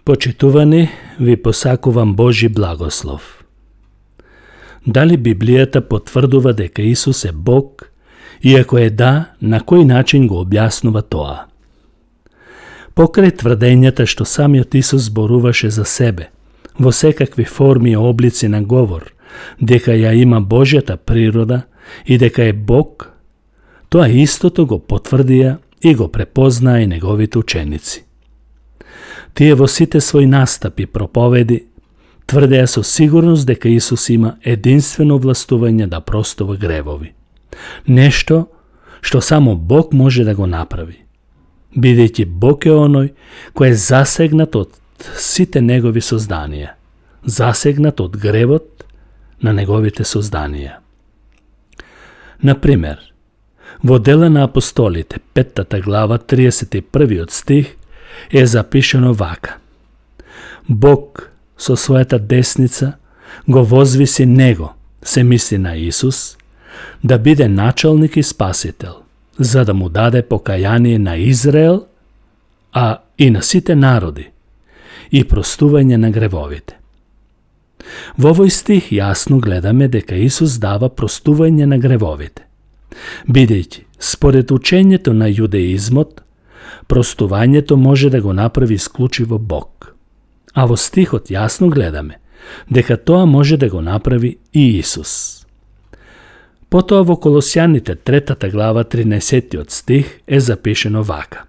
Почитувани, ви посакувам Божи благослов. Дали Библијата потврдува дека Исус е Бог, и ако е да, на кој начин го објаснува тоа? Покрај тврдењата што самиот Исус зборуваше за себе, во секакви форми и облици на говор, дека ја има Божјата природа и дека е Бог, тоа истото го потврдија и го препознаа и неговите ученици. Тие во сите своји настапи проповеди тврдеа со сигурност дека Исус има единствено властување да простува гревови. Нешто што само Бог може да го направи, бидејќи Бог е оној кој е засегнат од сите негови созданија, засегнат од гревот на неговите созданија. Например, во Дела на апостолите, 5 глава, 31 стих, е запишено вака: Бог со својата десница го возвиси него, се мисли на Исус, да биде началник и спасител, за да му даде покаяние на Израел, а и на сите народи, и простување на гревовите. Во овој стих јасно гледаме дека Исус дава простување на гревовите, бидејќи според учењето на јудеизмот, простувањето може да го направи исклучиво Бог. А во стихот јасно гледаме дека тоа може да го направи и Исус. Потоа во Колосјаните 3 глава 13 стих е запишено вака: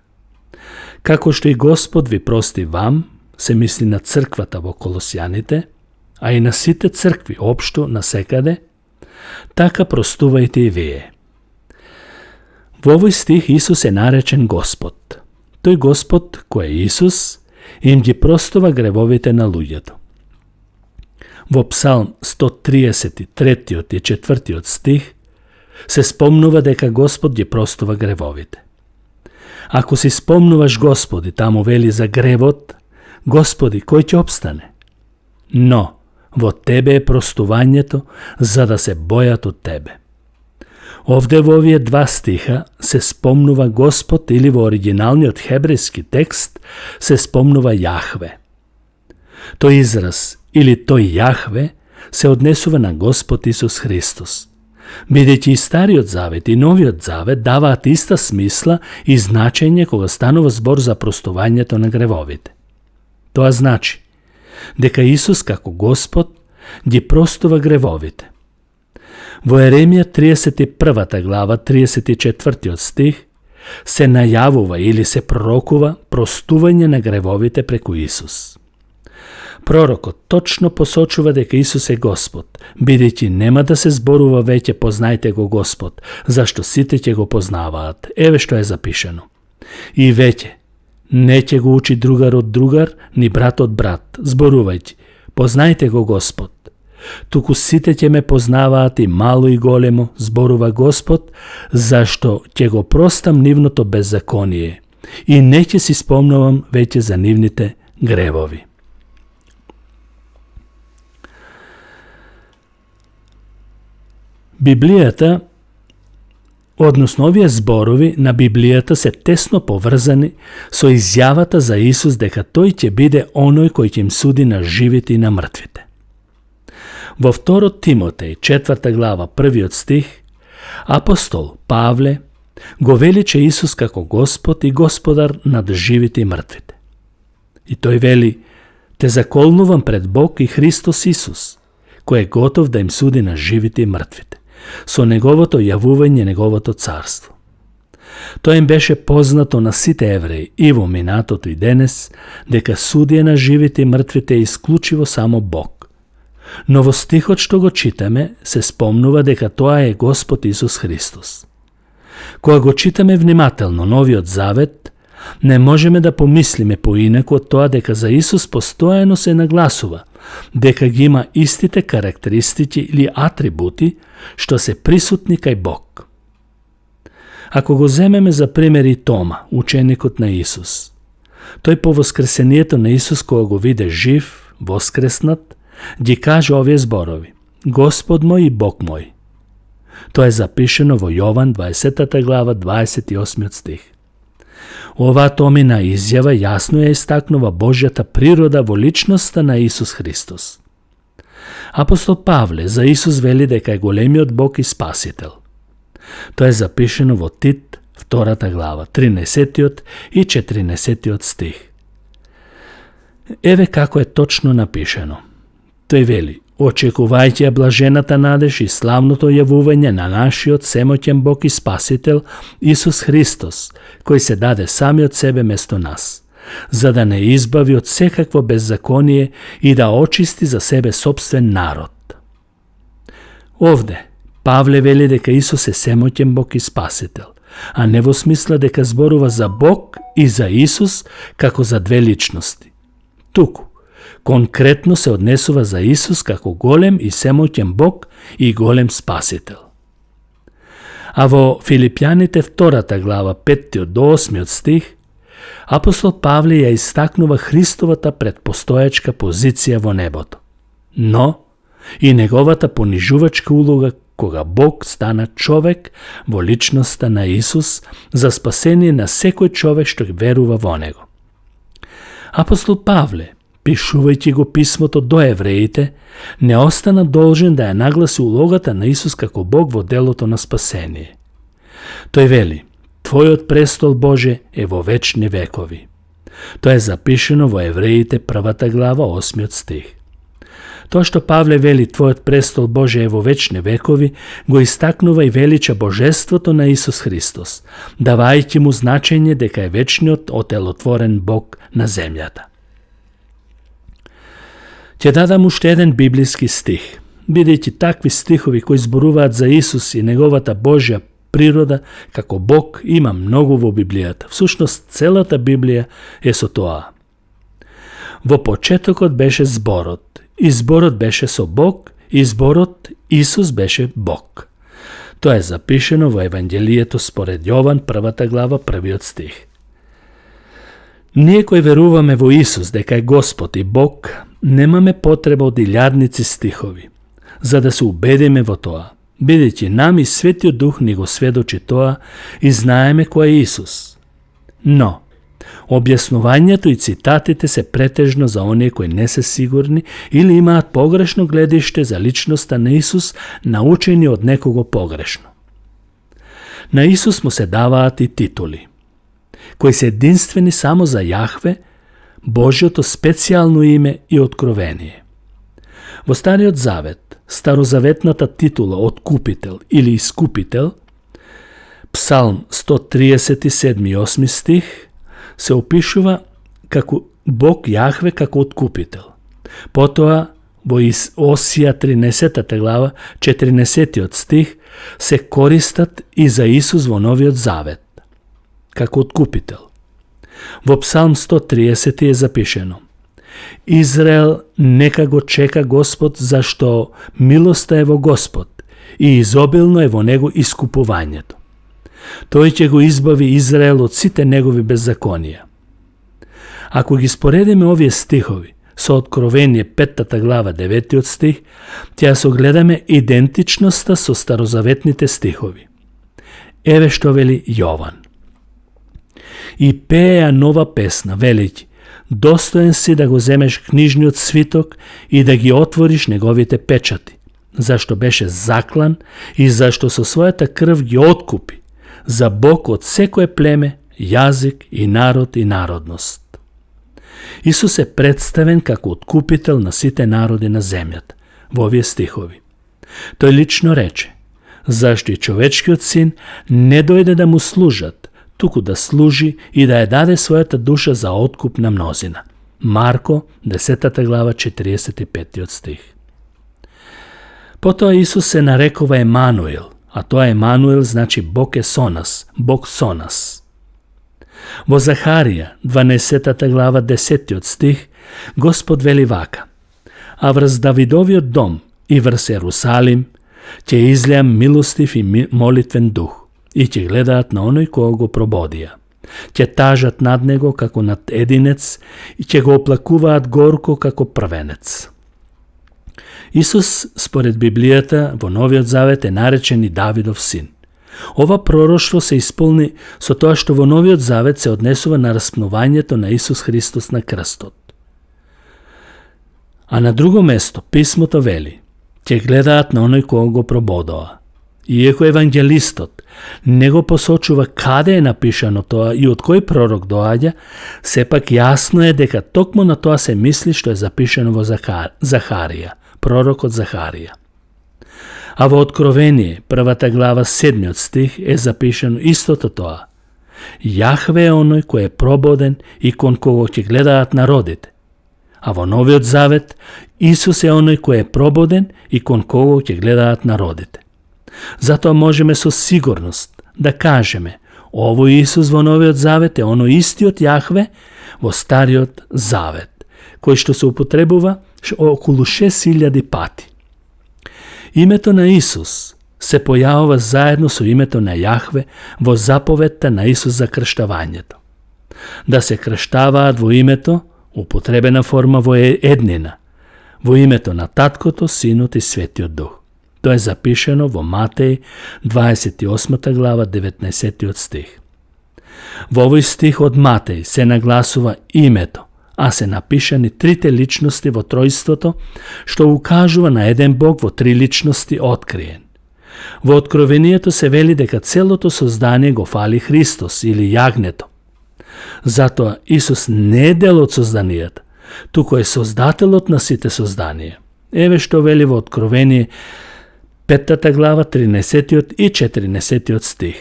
Како што и Господ ви прости вам, се мисли на црквата во Колосјаните, а и на сите цркви општо насекаде, така простувајте и вие. Во овој стих Исус е наречен Господ. Тој Господ, кој е Исус, им ги простува гревовите на луѓето. Во Псалм 133 и 4 стих се спомнува дека Господ ги простува гревовите. Ако си спомнуваш Господи, таму вели за гревот, Господи, кој ќе обстане? Но во тебе е простувањето, за да се бојат од тебе. Овде во овие два стиха се спомнува Господ, или во оригиналниот хебрејски текст се спомнува Јахве. Тој израз или тој Јахве се однесува на Господ Исус Христос, бидејќи и Стариот Завет и Новиот Завет даваат иста смисла и значење кога станува збор за простувањето на гревовите. Тоа значи дека Исус како Господ ги простува гревовите. Во Еремија 31 глава 34 стих се најавува или се пророкува простување на гревовите преку Исус. Пророкот точно посочува дека Исус е Господ, бидејќи нема да се зборува веќе познајте го Господ, зашто сите ќе го познаваат. Еве што е запишено: И веќе не ќе го учи другар од другар, ни брат од брат, зборувајќи познајте го Господ. Туку сите ќе ме познаваат, и мало и големо, зборува Господ, зашто ќе го простам нивното беззаконие и не ќе си спомнувам веќе за нивните гревови. Библијата, односно овие зборови на Библијата се тесно поврзани со изјавата за Исус дека тој ќе биде оној кој ќе им суди на живите и на мртвите. Во 2 Тимотеј 4 глава 1 стих апостол Павле го вели че Исус како Господ и Господар над живите и мртвите. И тој вели: Те заколнувам пред Бог и Христос Исус, кој е готов да им суди на живите и мртвите, со неговото јавување неговото царство. Тоа им беше познато на сите евреи и во минатото и денес, дека судија на живите и мртвите е исклучиво само Бог. Но во стихот што го читаме се спомнува дека тоа е Господ Исус Христос. Кога го читаме внимателно Новиот Завет, не можеме да помислиме поинаку од тоа дека за Исус постојано се нагласува дека ги има истите карактеристики или атрибути што се присутни кај Бог. Ако го земеме за пример и Тома, ученикот на Исус, тој по воскресението на Исус кога го виде жив, воскреснат, ги каже овие зборови: Господ мој и Бог мој. Тоа е запишено во Јован 20 глава 28 стих. Оваа томина изјава јасно ја истакнува Божјата природа во личноста на Исус Христос. Апостол Павле за Исус вели дека е големиот Бог и Спасител. Тоа е запишено во Тит, 2 глава, 13 и 14 стих. Еве како е точно напишено. Тој вели: очекувајќи ја блажената надеж и славното јавување на нашиот семоќен Бог и Спасител Исус Христос, кој се даде самиот себе место нас, за да не избави од секакво беззаконие и да очисти за себе собствен народ. Овде Павле вели дека Исус е семоќен Бог и Спасител, а не во смисла дека зборува за Бог и за Исус како за две личности. Туку, конкретно се однесува за Исус како голем и семоќен Бог и голем Спасител. А во Филипјаните 2 глава 5 до 8 стих, апостол Павле ја истакнува Христовата предпостоечка позиција во небото, но и неговата понижувачка улога кога Бог стана човек во личноста на Исус за спасение на секој човек што верува во него. Апостол Павле, пишувајќи го писмото до евреите, не остана должен да ја нагласи улогата на Исус како Бог во делото на спасение. Тој вели: Твојот престол, Боже, е во вечни векови. Тоа е запишено во Евреите 1 глава 8 стих. Тоа што Павле вели Твојот престол, Боже, е во вечни векови, го истакнува и велича божеството на Исус Христос, давајќи му значење дека е вечниот отелотворен Бог на земјата. Ќе дадам уште еден библиски стих, бидејќи такви стихови кои зборуваат за Исус и неговата Божја природа како Бог има многу во Библијата. Всушност целата Библија е со тоа. Во почетокот беше зборот, и зборот беше со Бог, и зборот Исус беше Бог. Тоа е запишено во Евангелието според Јован 1 глава 1 стих. Ние кои веруваме во Исус дека е Господ и Бог, немаме потреба од илјадници стихови, за да се убедиме во тоа, бидејќи нам и Светиот Дух ни го сведочи тоа и знаеме кој е Исус. Но, објаснувањето и цитатите се претежно за оние кои не се сигурни или имаат погрешно гледиште за личноста на Исус, научени од некого погрешно. На Исус му се даваат и титули, кои се единствени само за Јахве, Божјото специјално име и откровение. Во Стариот Завет, старозаветната титула Откупител или Искупител, Псалм 137 и 8 стих, се опишува како Бог Јахве како Откупител. Потоа, во Осија 13 глава 14 стих, се користат и за Исус во Новиот Завет, како Откупител. Во Псалм 130 е запишено: Израел нека го чека Господ, зашто милоста е во Господ и изобилно е во него искупувањето. Тој ќе го избави Израел од сите негови беззаконија. Ако ги споредиме овие стихови со Откровение 5 глава 9 стих, ќе согледаме идентичноста со старозаветните стихови. Еве што вели Јован: И пееа нова песна, велики: Достоен си да го земеш книжниот свиток и да ги отвориш неговите печати, зашто беше заклан и зашто со својата крв ги откупи за Бог од секое племе, јазик и народ и народност. Исус е представен како откупител на сите народи на земјата во овие стихови. Тој лично рече: зашто и човечкиот син не дојде да му служат, туку да служи и да ја даде својата душа за откуп на мнозина. Марко 10 глава 45 стих. Потоа Исус се нарекува Емануил, а тоа Емануил значи Бог е со нас, Бог со нас. Во Захарија 12 глава 10 стих Господ вели вака: А врз Давидовиот дом и врз Ерусалим ќе излеам милостив и молитвен дух, и ќе гледаат на оној кој го прободија. Ќе тажат над него како над единец и ќе го оплакуваат горко како првенец. Исус, според Библијата, во Новиот Завет е наречен и Давидов син. Ова пророштво се исполни со тоа што во Новиот Завет се однесува на распнувањето на Исус Христос на крстот. А на друго место писмото вели: ќе гледаат на оној кој го прободува. Иеко евангелистот не го посочува каде е напишано тоа и од кој пророк доаѓа, сепак јасно е дека токму на тоа се мисли што е запишано во Захарија, пророкот Захарија. А во Откровение, 1 глава, 7 стих е запишано истото тоа. Јахве е оној кој е прободен и кон кого ќе гледаат народите. А во Новиот Завет, Исус е оној кој е прободен и кон кого ќе гледаат народите. Затоа можеме со сигурност да кажеме: овој Исус во Новиот Завет е оној истиот Јахве во Стариот Завет, кој што се употребува околу 6000 пати. Името на Исус се појавува заедно со името на Јахве во заповедта на Исус за крштавањето. Да се крштаваат во името, употребена форма во еднина, во името на Таткото, Синот и Светиот Дух. Тоа е запишено во Матеј 28 глава 19 стих. Во овој стих од Матеј се нагласува името, а се напишани трите личности во тројството, што укажува на еден Бог во три личности откриен. Во Откровението се вели дека целото создание го фали Христос или јагнето. Затоа Исус не е дел од созданијата, туку е создателот на сите созданија. Еве што вели во Откровение 5 глава 13 и 14 стих.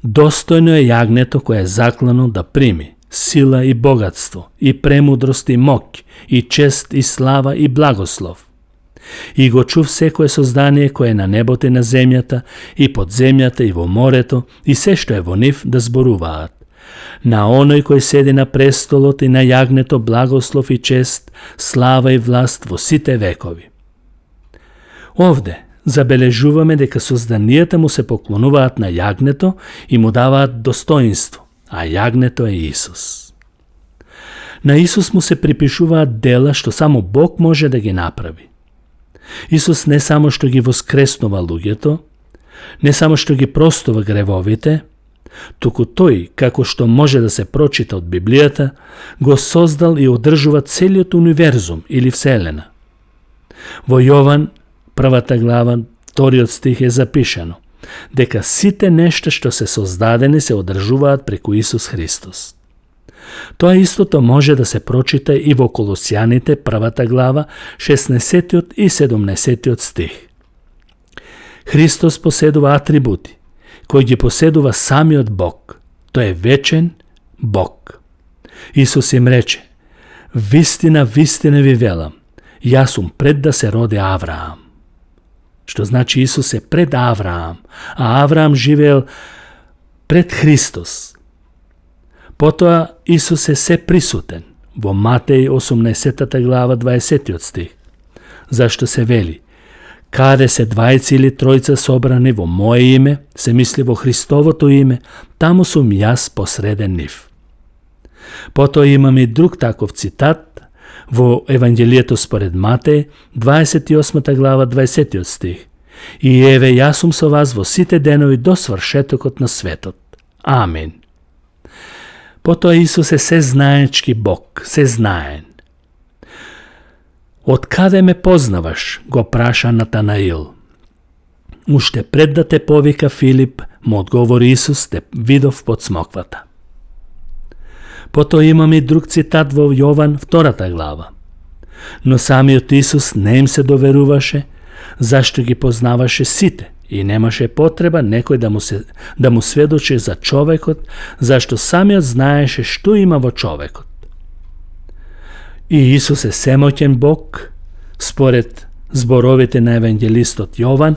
Достојно е јагнето кое е заклано да прими сила и богатство, и премудрост и моќ, и чест и слава и благослов. И го чув секое создание кое е на небото и на земјата, и под земјата и во морето, и се што е во нив да зборуваат. На оној кој седи на престолот и на јагнето благослов и чест, слава и власт во сите векови. Овде забележуваме дека созданијата му се поклонуваат на јагнето и му даваат достоинство, а јагнето е Исус. На Исус му се припишуваат дела што само Бог може да ги направи. Исус не само што ги воскреснува луѓето, не само што ги простува гревовите, туку тој, како што може да се прочита од Библијата, го создал и одржува целиот универзум или вселена. Во Јован 1 глава, 2 стих е запишано дека сите нешта што се создадени се одржуваат преку Исус Христос. Тоа истото може да се прочита и во Колосјаните 1 глава, 16 и 17 стих. Христос поседува атрибути, кој ги поседува самиот Бог. Тој е вечен Бог. Исус им рече: вистина, вистина ви велам, јас сум пред да се роди Авраам. Што значи Исус е пред Авраам, а Авраам живеел пред Христос. Потоа Исус е се присутен во Матеј 18 глава 20 стих. Зашто се вели: каде се двајца или тројца собрани во Мое име, се мисли во Христовото име, таму сум јас посреден нив. Потоа имаме и друг таков цитат во Евангелието според Матеј 28 глава 20 стих. И еве јас сум со вас во сите денови до свршетокот на светот. Амин. Потоа Исус е сезнаечки Бог, сезнаен. Од каде ме познаваш, го праша Натанаил. Уште пред да те повика Филип, му одговори Исус: те видов под смоквата. Потоа имаме и друг цитат во Јован 2 глава. Но самиот Исус не им се доверуваше, зашто ги познаваше сите и немаше потреба некој да му сведочи за човекот, зашто самиот знаеше што има во човекот. И Исус е семоќен Бог, според зборовите на евангелистот Јован,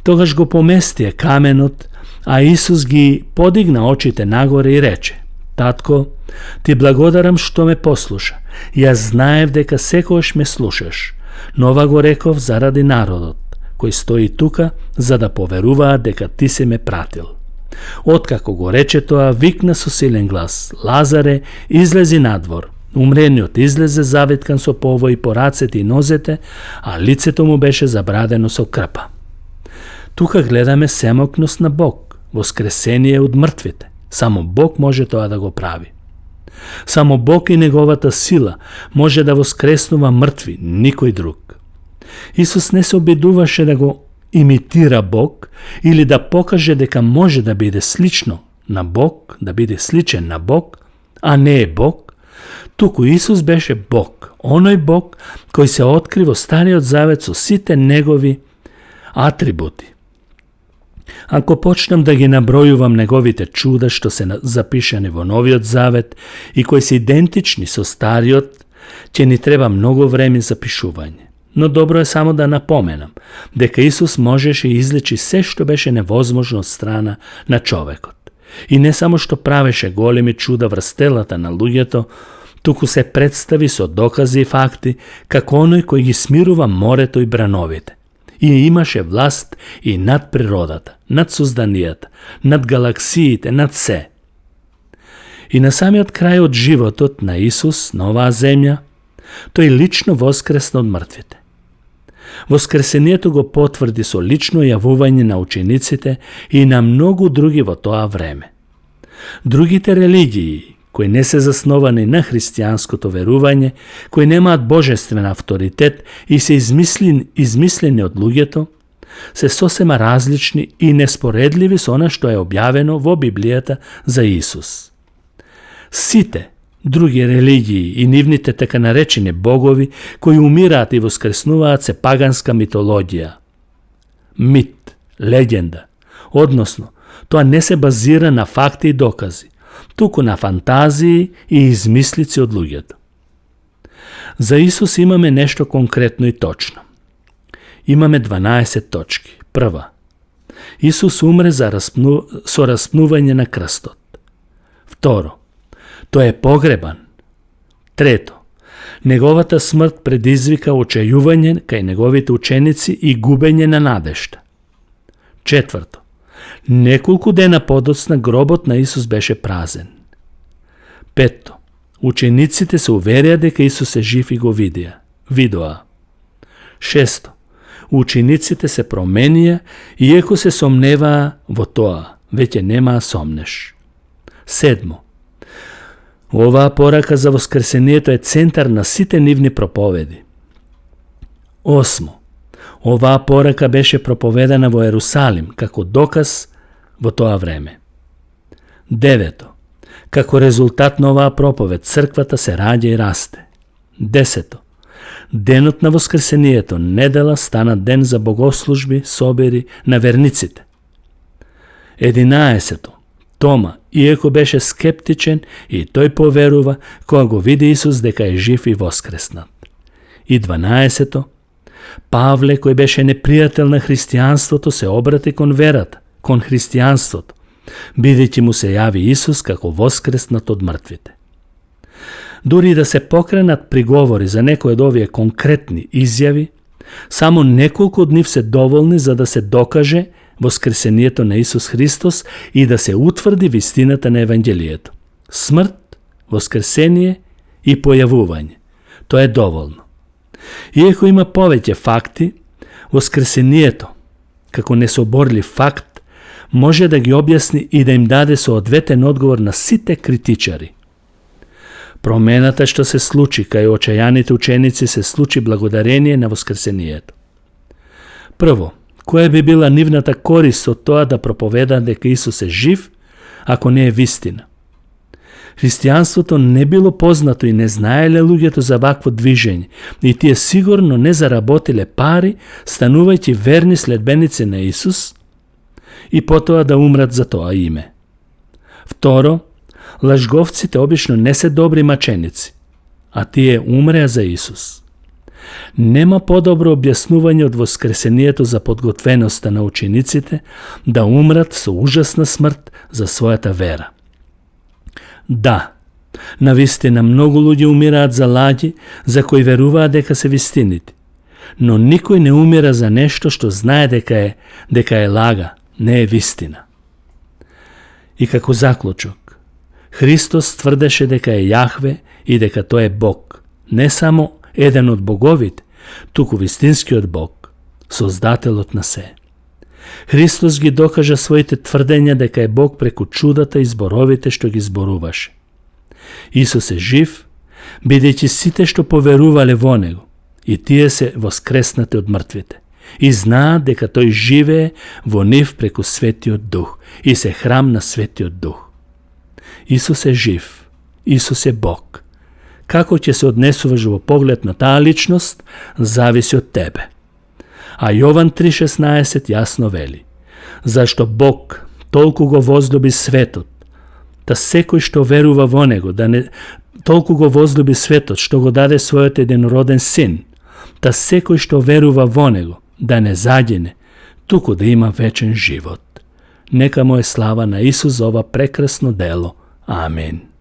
тогаш го поместија каменот, а Исус ги подигна очите нагоре и рече: Татко, ти благодарам што ме послуша. Јас знаев дека секојаш ме слушаш, но ова го реков заради народот, кој стои тука, за да поверуваат дека ти се ме пратил. Откако го рече тоа, викна со силен глас: Лазаре, излези надвор. Умрениот излезе завиткан со повои по рацете и нозете, а лицето му беше забрадено со крпа. Тука гледаме семокност на Бог, воскресение од мртвите. Само Бог може тоа да го прави. Само Бог и неговата сила може да воскреснува мртви, никој друг. Исус не се обидуваше да го имитира Бог или да покаже дека може да биде слично на Бог, да биде сличен на Бог, а не е Бог. Туку Исус беше Бог, оној Бог кој се откри во Стариот Завет со сите негови атрибути. Ако почнам да ги набројувам неговите чуда што се запишани во Новиот Завет и кои се идентични со Стариот, ќе ни треба многу време за пишување. Но добро е само да напоменам дека Исус можеше излечи се што беше невозможно од страна на човекот. И не само што правеше големи чуда врз телата на луѓето, туку се представи со докази и факти како оној кој ги смирува морето и брановите. И имаше власт и над природата, над созданијата, над галаксиите, над се. И на самиот крај од животот на Исус на оваа земја, тој лично воскресна од мртвите. Воскресението го потврди со лично јавување на учениците и на многу други во тоа време. Другите религии, кои не се засновани на христијанското верување, кои немаат божествен авторитет и се измислени од луѓето, се сосема различни и неспоредливи со она што е објавено во Библијата за Исус. Сите други религии и нивните така наречени богови кои умираат и воскреснуваат се паганска митологија. Мит, легенда, односно, тоа не се базира на факти и докази, туку на фантазии и измислици од луѓето. За Исус имаме нешто конкретно и точно. Имаме 12 точки. Прва. Исус умре со распнување на крстот. Второ. Тој е погребан. Трето. Неговата смрт предизвика очајување кај неговите ученици и губење на надежда. Четврто. Неколку дена подоцна гробот на Исус беше празен. Петто. Учениците се уверија дека Исус е жив и го видоа. Шесто. Учениците се променија иако се сомневаа во тоа, веќе немаа сомнеш. Седмо. Оваа порака за воскресението е центар на сите нивни проповеди. Осмо. Оваа порака беше проповедана во Ерусалим како доказ во тоа време. Девето. Како резултат на оваа проповед, црквата се раѓа и расте. Десето. Денот на воскресението, недела, стана ден за богослужби, собери на верниците. 11. Тома, иако беше скептичен, и тој поверува кога го види Исус дека е жив и воскреснат. И 12. Павле, кој беше непријател на христијанството, се обрати кон верата, кон христијанството, бидејќи му се јави Исус како воскреснат од мртвите. Дури да се покренат приговори за некои од овие конкретни изјави, само неколку од нив се доволни за да се докаже воскресението на Исус Христос и да се утврди вистината на Евангелието. Смрт, воскресение и појавување. Тоа е доволно. Иако има повеќе факти, воскресението, како несоборлив факт, може да ги објасни и да им даде соодветен одговор на сите критичари. Промената што се случи кај очајаните ученици се случи благодарение на воскресението. Прво, која би била нивната корист од тоа да проповеда дека Исус е жив, ако не е вистина? Христијанството не било познато и не знаеле луѓето за вакво движење, и тие сигурно не заработиле пари, станувајќи верни следбеници на Исус, и потоа да умрат за тоа име. Второ, лажговците обично не се добри маченици, а тие умреа за Исус. Нема подобро објаснување од воскресението за подготвеноста на учениците да умрат со ужасна смрт за својата вера. Да, навистина многу луѓе умираат за лаги за кои веруваат дека се вистините, но никој не умира за нешто што знае дека е лага, не е вистина. И како заклучок, Христос тврдеше дека е Јахве и дека тој е Бог, не само еден од боговите, туку вистинскиот Бог, создателот на се. Христос ги докажа своите тврдења дека е Бог преку чудата и зборовите што ги зборуваше. Исус е жив, бидејќи сите што поверувале во Него, и тие се воскреснати од мртвите, и знаат дека Тој живее во нив преку Светиот Дух и се храм на Светиот Дух. Исус е жив, Исус е Бог. Како ќе се однесуваш во поглед на таа личност, зависи од тебе. А Јован 3,16 јасно вели: зашто Бог толку го возлюби светот, да секој што верува во Него, толку го возлюби светот, што го даде својот единороден син, да секој што верува во Него, да не загине, туку да има вечен живот. Нека му е слава на Исус за ова прекрасно дело. Амин.